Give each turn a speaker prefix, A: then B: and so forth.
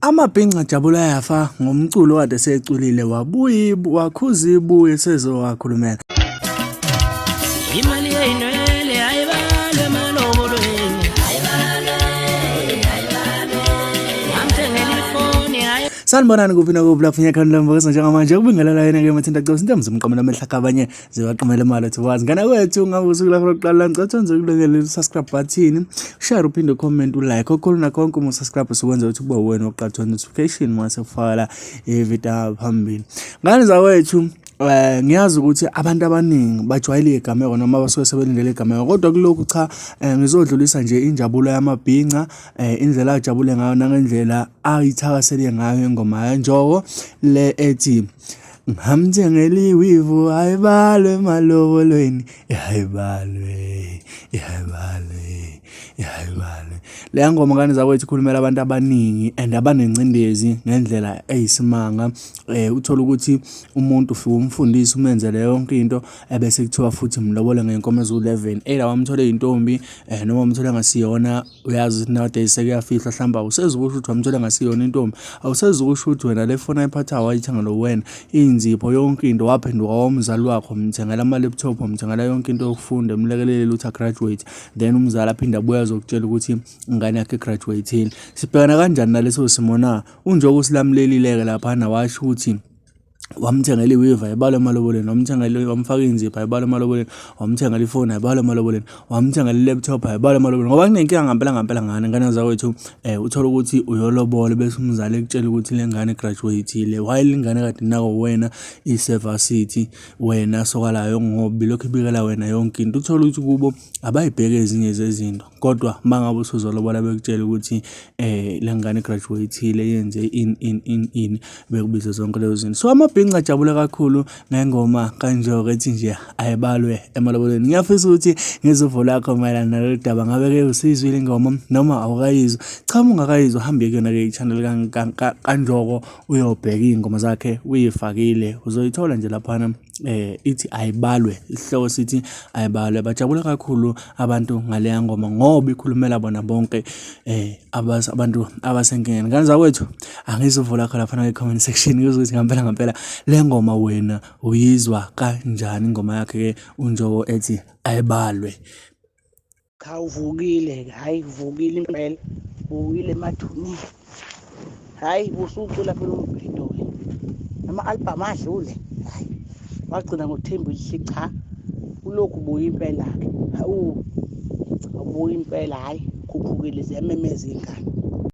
A: Amabhinca ajabula yafa ngomculo kade seculile wabuya wakhuza ibuye sezowakhulumela.
B: Imali yeyinwele ayibalwe emalobolweni. Ngamthengela ifoni ayi
A: Sanibonani kuphi nakuphi lapho nyakhani lombozo njengamanje ukubingelela yena ke mathinta cebo into mzimqamela amehla abanye ziwaqamela imali ethi wazi ngana kwethu ngabe usuku lakho lokuqala ngicela wenze kulungele subscribe button share uphinde comment ulike okukhulu nakho konke uma usubscribe usukwenza ukuthi kube wena oqala uthola notification uma sekufakala ividiyo phambili ngane zakwethu. Ngiyazi ukuthi abantu abaningi bajwayele igameko noma basuke sebelindele igameko kodwa kulokhu cha, ngizodlulisa nje injabulo yamabhinca, indlela ajabule ngayo nangendlela ayithakasele ngayo ingoma kaNjoko le ethi ngamthengela iwivu ayibalwe emalobolweni, ayibalwe, ayibalwe, ayibalwe. Leya ngoma ngane zakwethu ikhulumela abantu abaningi and abanengcindezi ngendlela eyisimanga. Uthole ukuthi umuntu ufike umfundise umenzele yonke into ebese kuthiwa futhi mlobole ngey'nkomo eziwu-11. Either wamthola eyintombi noma wamthola engasiyona. Uyazi ukuthi nowadays sekuyafihlwa hlampe awusezukusho ukuthi wamthola engasiyona intombi, awusezukusho ukuthi wena le foni ayiphathayo wayithengelwa uwena, iy'nzipho yonke into waphenduka wawumzali wakho, umthengela ama-laptop, umthengela yonke into yokufunda, emlekelele ukuthi a-graduate, then umzali aphinde abuye azokutshela ukuthi ingane yakhe i-graduate-ile. Sibhekana kanjani naleso simo na? UNjoko usilamulelile-ke laphana washo ukuthi wamthengela iweave ayibalwa emaloboleni, wamthengela wamfaka iy'nzipho ayibalwa emaloboleni, wamthengela ifoni ayibalwa emaloboleni, wamthengela i-laptop ayibalwa emaloboleni. Ngoba kunenkinga ngampela ngampela ngane ngane zakwethu, uthole ukuthi uyolobola bese umzali ekutshela ukuthi le ngane i-graduate-ile while ingane kade inakwa uwena ise-varsity, wena sokalayo ngoba bilokhu ibikela wena yonke into. Uthole ukuthi kubo abayibheki ezinye zezinto kodwa uma ngabe usuzolobola bekutshela ukuthi le ngane i-graduate-ile yenze ini ini ini ini, bekubize zonke lezo zinto. So amabhinca ajabule kakhulu ngengoma kaNjoko ethi nje ayibalwe emalobolweni. Ngiyafisa ukuthi ngizwe uvo lwakho mayelana nalolu daba. Ngabe-ke usuyizwile ingoma noma awukayizwa? Cha, uma ungakayizwa hambe kuyona-ke i-channel kaNjoko uyobheka iy'ngoma zakhe uyifakile, uzoyithola nje laphana. Ithi ayibalwe, isihloko sithi ayibalwe. Bajabula kakhulu abantu ngaleya ngoma ngoba ikhulumela bona bonke abantu abasenkingeni. Ngane zakwethu, angizwe uvo lwakho laphana kwi-comment section ngizwe ukuthi ngampela ngampela le ngoma wena uyizwa kanjani ingoma yakhe-ke uNjoko ethi ayibalwe.
C: Cha uvukile-ke, hhayi uvukile impela, uvukile emathuneni. Hhayi usucula phela umbhedo-ke, ama-albhamu adlule, hhayi wagcina ngoThemba Elihle, cha ulokhu ubuya impela-ke. Hawu, ubuya impela, hhayi khuphukile ziyamemeza iy'ngane.